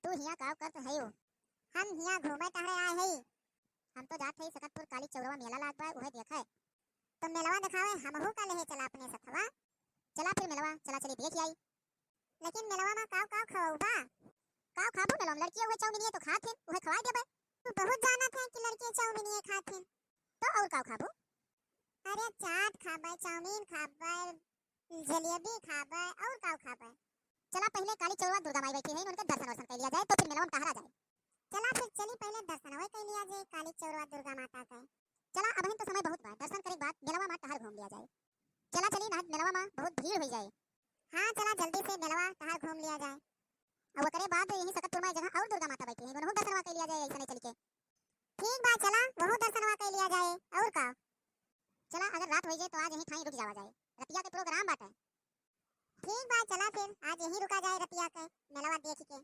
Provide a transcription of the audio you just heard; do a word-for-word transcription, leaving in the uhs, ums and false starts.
तू हियाँ काव करत हयो? हम हियाँ घूमे टहरे आए हई। हम तो जात हई सकतपुर काली चौरवा मेला लाग बा, उहे देखे। तो मेलवा देखावे हमहू का लेहे चला अपने सथवा। चला फिर मेलवा, चला चली देख आई। लेकिन मेलवा मा काव काव खवाऊ बा? काव खाबू मेलवा मा? लड़किया उहे चाउमीनिये तो खात हिन, उहे खवाए देबे। तू बहुत जानत है कि लड़किया चाउमीनिये खात हिन। तो और काव खाबू? अरे चाट खाबे, चाउमीन खाबे, जलेबी खाबे, और काव खाबे? चला पहिले काली चौरवा दुर्गा माई बैठी है, उनके दर्शन वर्शन कर लिया जाए, तो फिर मेलवा मा टहरा जाए। चला फिर चली पहिले दर्शनवे कर लिया जाए काली चौरवा दुर्गा माता के। चला अबहिन तो समय बहुत बा, दर्शन करे के बाद मेलवा मा टहर घूम लिया जाए। चला चली ना, मेलवा मा बहुत भीड़ हो जाए। हाँ चला जल्दी से मेलवा टहर घूम लिया जाए। और ओकरे बाद यही सकतपुर मा एक जगह और दुर्गा माता बैठी है, वनहू दर्शनवा कर लिया जाए ऐसे चल के। ठीक बा, चला वहू दर्शनवा कर लिया जाए। और का? चला अगर रात हो जाए तो आज यही ठाई रुक जावा जाए, रतिया के प्रोग्राम बाटे। ठीक बा, चला फिर आज यही रुका जाए रतिया के मेलवा देख के।